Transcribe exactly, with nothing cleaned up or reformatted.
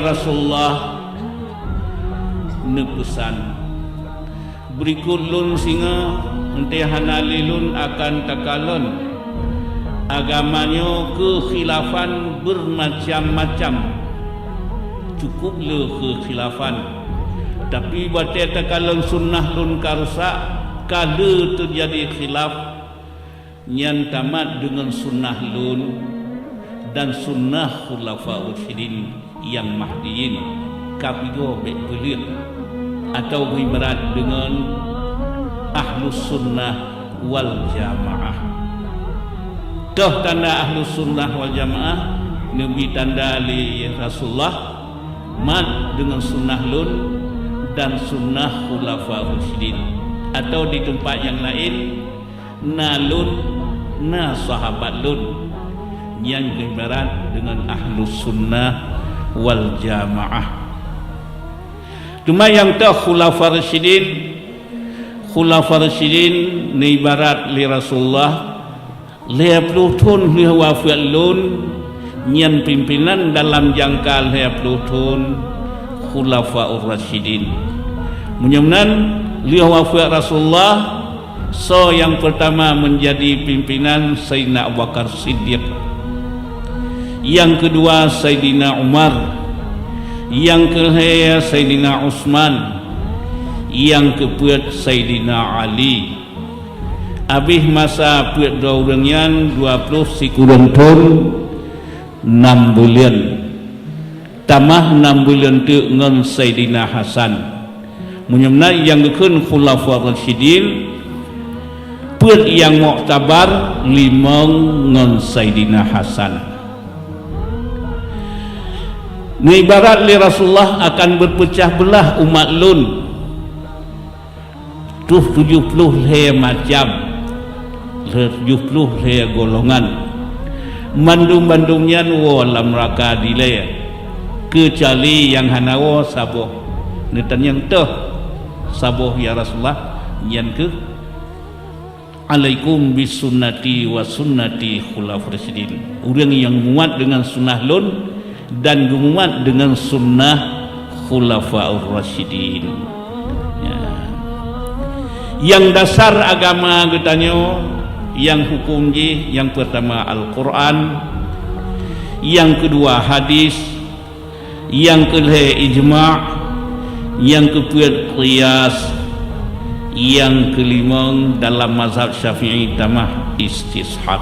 Rasulullah neupeusan, "Beurikot lôn singoh, eunteuk hana lé lôn akan takalon. Agama nyoe keukhilafan beureumacam-macam. Cukup le keukhilafan. Tapi watée takalon sunnah lôn ka rusak, ka le teujadi khilaf, nyan tamat deungon sunnah lôn dan sunnah khulafa rasyidin nyang mahdiyyin, ka pigoe bék peuleueh, atawa geuibarat deungon ahlus sunnah wal jamaah." Toh tanda ahlus sunnah wal jamaah, neubi tanda lé Rasulullah, mat deungon sunnah lôn dan sunnah khulafa rasyidin, atawa di teumpat nyang laén, na lôn, na sahabat lôn, nyang geuibarat deungon ahlus sunnah wal jamaah. Teuma nyang toh khulafa rasyidin, khulafa rasyidin neuibarat lé Rasulullah lhée ploh thon lheueh wafeuet lôn, nyan pimpinan dalam jangka lhée ploh thon khulafaur rasyidin. Meunyoe meunan, lheueh wafeuet Rasulullah, soe nyang peurtama meunjadi pimpinan? Saidina Abu Bakar Siddiq. Nyang keudua Saidina Umar. Nyang keulhée Saidina Utsman. Nyang keupeuet Saidina Ali. Abéh masa peuet droe ureuëng nyan dua ploh sikureueng thon nam buleuen. Tamah nam buleuen teuk ngon Saidina Hasan. Meunyoe meunan nyang geukheun khulafa rasyidin, peuet nyang muktabar, limong ngon Saidina Hasan. Neuibarat lé Rasulullah akan beupeucah beulah umat lôn. Tuh tujoh ploh lhée macam, lhée tujoh ploh lhée golongan. Mandum-mandum nyan woe lam neuraka dilée, keucuali nyang hana woe saboh. Neutanyong toh saboh, ya Rasulullah, nyan keuh, "Alaikum bisunnati wa sunnati khulafaur rasyidin." Ureuëng nyang mumat deungon sunnah lôn dan geumumat deungon sunnah khulafaur rasyidin. Ya. Nyang dasar agama geutanyoe, nyang huköm jih, nyang peurtama Al-Qur'an, nyang keudua hadis, nyang keulhée ijma', nyang keupeuet qiyas, nyang keulimong dalam mazhab Syafi'i tamah istishab.